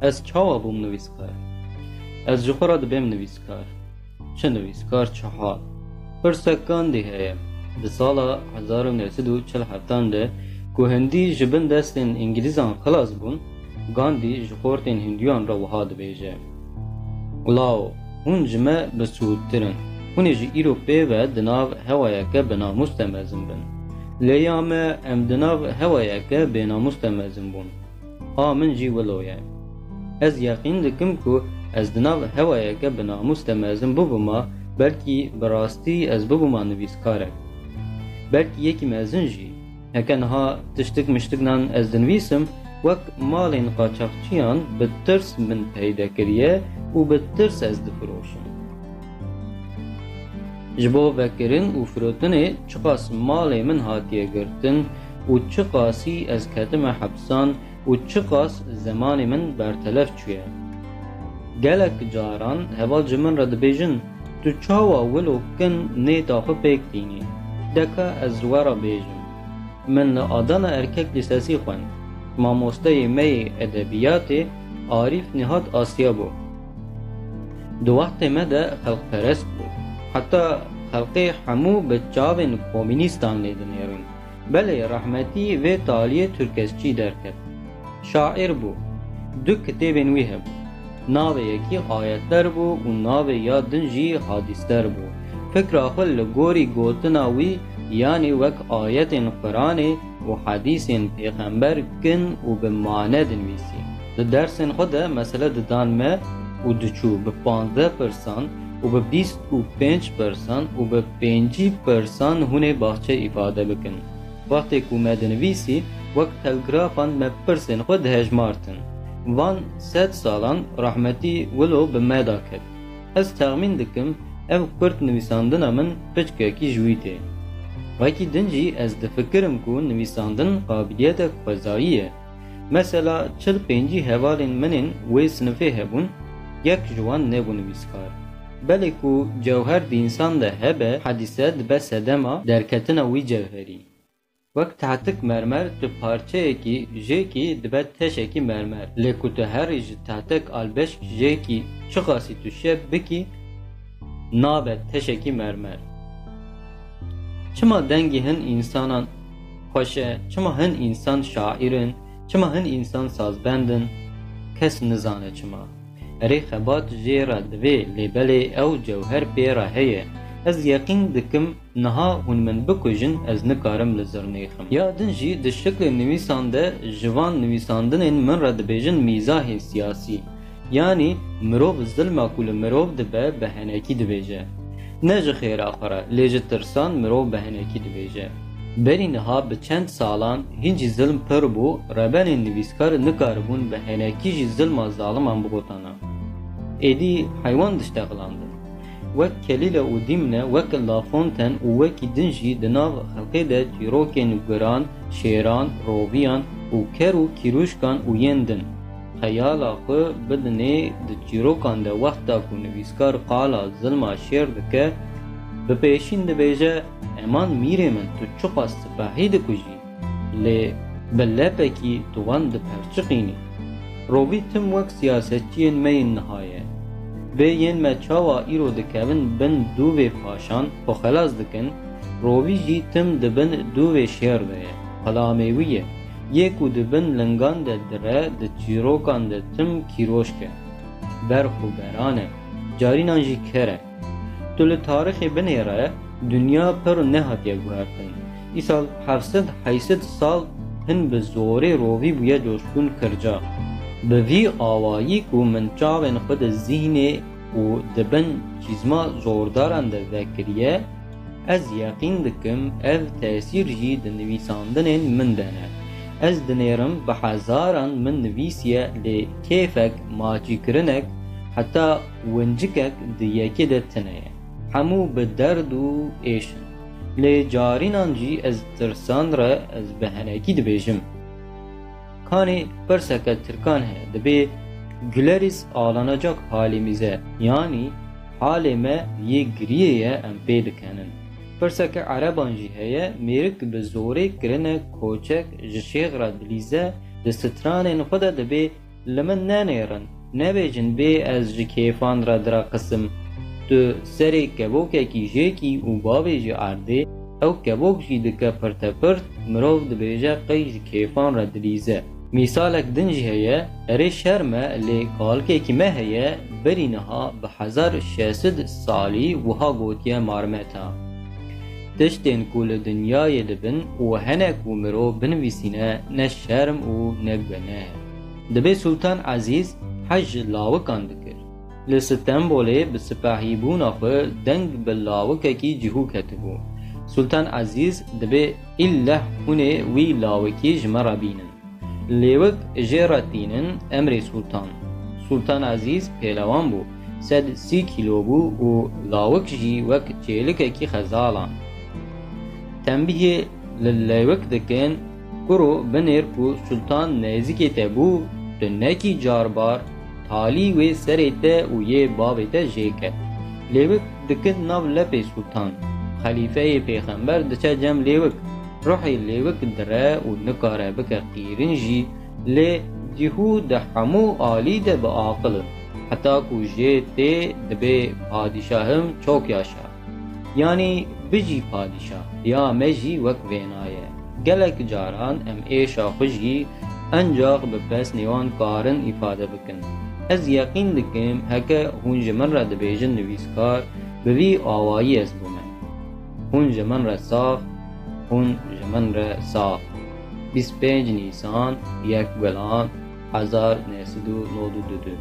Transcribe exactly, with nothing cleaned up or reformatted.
Ez çawa bûm nivîskar? Ez ji xwe re dibêm nivîskar. Çi nivîskar, çi hal? Pirsek Gandî heye. Di sala hezar û neh sed û çil heftan de ku hindî ji bin destên Îngilîzan xilas bûn, Gandî ji xortên Hindiyan re wiha dibêje: Law, hûn ji me bisûdtir in. Hûn ê ji îro pê ve di nav hewayeke binamûs de mezin bin. Lê ya me, em di nav hewayeke bênamûs de mezin bûn. A min jî wilo ye. Ez yeqîn dikim ku ez di nav hewayeke binamûs de mezin bibûma, belkî bi rastî ez bibûma nivîskarek. Belkî yekî mezin jî. Heke niha tiştik miştik nan ez dinivîsim, wek malên qaçaxçiyan bi tirs min peyde kiriye û bi tirs ez difiroşim. Ji bo vekirin û firotinê çiqas malê min hatiye girtin û çiqasî ez ketime hepsan û çiqas zemanê min bertelef çûye. Gelek caran heval ji min re dibêjin: Tu çawa wilo kin nêta xwe pêk tînî? Deka ez ji we re bêjim. Min li Adana Erkek Lîsesî xwend. Mamosteyê me yê edebiyatê Arîf Nihat Asya bû. Di wextê me de xelqperest bû. Heta xelqê hemû bi çavên komînîstan lê dinêrin. Belê, rehmetî vê taliyê Türkesçî derket. Şaîr bû. Du kitêbên wî hebû. Navê yekî Ayetler bû û navê ya din jî Hadîsler bû. Fikra xwe li gorî gotina wî, yanî wek ayetên Quranê û hedîsên pêxember kin û bi mane dinivîsî. Di dersên xwe de mesele didan me û diçû bi panzdeh pirsan û bi bîst û pênc pirsan û bi pêncî pirsan hûn ê baxçe îfade bikin. Wextê ku me dinivîsî, wek telgrafan me pirsên xwe dihejmartin. Van sed salan rehmetî wilo bi me da ket. Ez texmîn dikim, ev kurt nivîsandina min piçkekî ji wî tê. Wekî din jî ez difikirim ku nivîsandin qabiliyetek xwezayî ye. Mesela çil pêncî hevalên min ên wê sinifê hebûn, yek ji wan nebû nivîskar. Belê ku cewher di însan de hebe, hedîse dibe sedema derketina wî cewherî. Wek tehtik mermer, tu parçeyekî jêkî dibe teşekî mermer. Lê ku tu herî ji tehtek albeşk jêkî çiqasî tu şep bikî, nabe teşekî mermer. Çima dengî hin însanan xweş e, çima hin însan şaîr in, çima hin însan sazbend in, kes nizane çima. Erê, xebat jê re divê, lê belê ew cewher pê re heye. Ez yeqîn dikim, niha hûn min bikujin, ez nikarim li zirnêxim. Ya din jî di şiklên nivîsan de ji van nivîsandinên min re dibêjin mîzahê siyasî. Yanî mirov zilma ku li mirov dibe bi henekî dibêje. Ne ji xêra xwe re, lê ji tirsan mirov bi henekî dibêje. Berî niha bi çend salan hîn jî zilm pir bû, rebenên nivîskar nikaribûn bi henekî jî zilma zaliman bigotana. Êdî heywan diştexlandin. Wek Kelîle û Dîmne, wek La Fontaine û wekî din jî di nav xelkê de çîrokên guran, şêran, roviyan û ker û kîrûşkan û yên din. Xeyala xwe bidinê di çîrokan de, wexta ku nivîskar qala zilma şêr dike, bi pêşîn dibêje: Eman mîrê min, tu çiqas sipehî dikujî, lê bi lepekî tu wan diperçiqînî. Rovî tim wek siyasetçiyên me yên niha ye. Bê yên me çawa îro dikevin bin dûvê paşan, xwe xelas dikin, rovî jî tim di bin dûvê şêr de ye. Xilamê wî ye. Yê ku di bin lingan de dire, di çîrokan de tim kîroşk e. Berx û beran e. Carînan jî ker e. Tu li tarîxê binêre, dinya pir nehatiye guhertin. Îsal heft sed heyt sed sal hin bi zorê rovî bûye coşkûn kirca. Bi vî awayî ku min çavên xwe di zîhnê û di bin çîzma zordaran de vekiriye, ez yeqîn dikim ev tesîr jî di nivîsandinên min de ne. Ez dinêrim bi hezaran min nivîsiye, lê kêfek, maçîkirinek, heta wincikek di yekê de tune ye. Hemû bi derd û êş in. Lê carînan jî ez tirsan re ez bi henekî dibêjim. Kanê pirseke tirkan heye, dibê: Güleriz ağlanacak halimize, yanî halê me yê giriyê ye, em pê dikenin. Pirseke ereban jî heye, mêrik bi zorê kirine koçek, ji şêx re dilîze, di stranên xwe de dibê: Li min nenêrin, nebêjin bê ez ji kêfan re direqisim. Tu serê kebokekî jêkî û bavêjî erdê, ew kebok jî dike pirtepirt, mirov dibêje qey ji kêfan re dilîze. Mîsalek din jî heye, erê şerm e, lê kalikekî me heye, berî niha bi hezar şeş sed salî wiha gotiye Marmeta. Tiştên ku li dinyayê dibin û hene ku mirov binivîsîne ne şerm û ne guneh e. Dibê Sultan Ezîz hez ji lawikan dikir. Li Stenbolê bi sipahîbûna xwe deng bi lawikekî cihû ketibû. Sultan Ezîz dibê îlleh hûnê wî lawikî ji me re bînin. Lêwik jê re tînin emrê Sultan. Sultan Ezîz pêlewan bû, sed sî kîlo bû û lawik jî wek çêlikekî xezalan. Tembîhê li lêwik dikin, kuro binêr ku Sultan nêzîkê te bû, tu nekî carbar, talî wê serê te û yê bavê te jê ke. Lêwik dikin nav lepê Sultan. Xelîfeyê pêxember diçe cem lêwik. Ruhê lêwik dire û nikare bike qîrin jî, lê cihû di hemû alî de bi aqil in. Heta ku jê tê dibê padîşahim çok yaşa. Yanî bijî padîşah, ya me jî wek vêna ye. Gelek caran em êşa xwe jî encax bi pesnê wan karin îfade bikin. Ez yeqîn dikim heke hûn ji min re dibêjin nivîskar, bi vî awayî ez bûme. Hûn ji min re sax, hûn ji min re sax. Bîst pênc Nîsan, yek Gulan, hezar neh sed û nod û du.